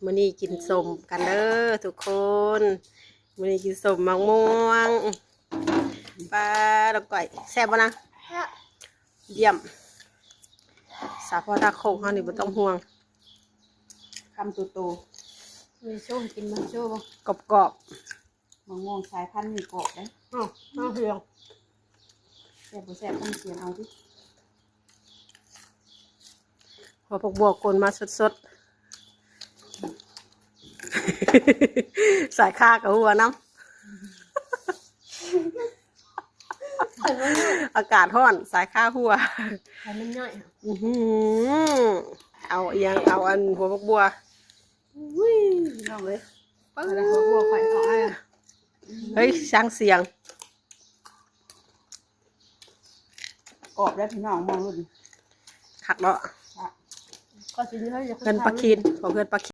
ມື້ນີ້ກິນສົ້ມກັນເດີທຸກຄົນ ມື້ນີ້ກິນສົ້ມໝາກມ່ວງ ປາດອກກ້ອຍ ແຊບບໍ່ນາງ? ແຊບ ຢ້ຽມ ສາວພໍ່ຕາໂຄກເຮົານີ້ບໍ່ຕ້ອງຫ່ວງ ຄຳໂຕໆ ມີໂຊໃຫ້ກິນບໍ່? ໂຊບໍ່? ກອບໆ ໝາກມ່ວງສາຍພັນນີ້ກອບເດ້ ອ້າວ ເອົາເຫືອງ ແຊບບໍ່ແຊບ ຟັງສຽງເອົາຕິ ຫົວຜັກບົວກົນມາສົດໆ ສາຍຄາກະຫົວນຳ ອາກາດຮ້ອນ ສາຍຄາຫົວ ໃຫ້ມັນຍ່ອຍ ອືຫື ເອົາອີ່ຫຍັງ ເອົາອັນຫົວຜັກບົວ ອຸ້ຍ ພີ່ນ້ອງເອີຍ ປາດ ຫົວບົວຂ້ອຍເອົາ ເຮີ້ຍ ຊ່າງສຽງ ກອບແລ້ວພີ່ນ້ອງ ມອງລຸ້ນ ຄັກເນາະ ເຮືອນປາຄີນ ຂອງເຮືອນປາຄີນ.